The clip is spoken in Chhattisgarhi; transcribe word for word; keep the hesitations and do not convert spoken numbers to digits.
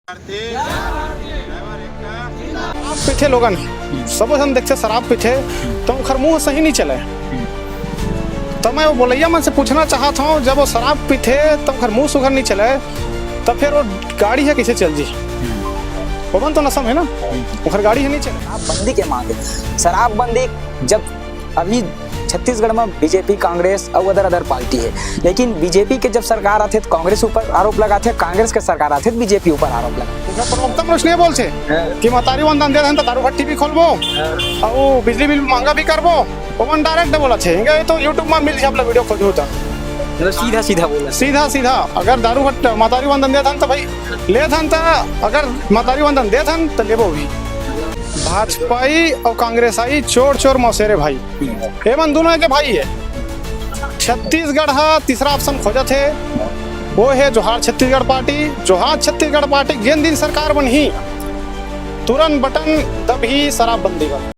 शराब पीथे लोगन, सबो झन देखथे शराब पीथे, त ओखर मुंह सही नहीं चले। त मैं वो बोलैया मन से पूछना चाहत हूँ, जब वो शराब पीथे त ओखर मुंह सुघर नहीं चले, त फिर वो गाड़ी है कैसे चल जी? ओमन तो नशा में है ना, ओखर गाड़ी है नहीं चले। शराबबंदी के मांग है। शराबबंदी जब अभी छत्तीसगढ़ में बीजेपी, कांग्रेस और अदर अदर पार्टी है, लेकिन बीजेपी के जब सरकार आथे तो कांग्रेस ऊपर आरोप लगाथे, कांग्रेस के सरकार आथे तो बीजेपी ऊपर आरोप लगाथे। ओकर प्रवक्ता मन उसने बोलथे कि मतारी वंदन दे रहन त दारू भट्टी भी खोलबो और बिजली बिल महंगा भी करबो। ओमन डायरेक्ट बोलथे, ये तो YouTube में मिल जाबला वीडियो खोजो त। मतलब सीधा सीधा बोला। सीधा सीधा अगर दारू भट्ट मतारी वंदन देथन त भाई लेथन, त अगर मतारी वंदन देथन त लेबो भी। भाजपाई और कांग्रेस आई चोर चोर मौसेरे भाई, एमन दोनों के भाई है। छत्तीसगढ़ हा तीसरा ऑप्शन खोजत हे, वो है जोहार छत्तीसगढ़ पार्टी। जोहार छत्तीसगढ़ पार्टी जेन दिन सरकार बनही, तुरंत बटन दबही शराबबंदी बर।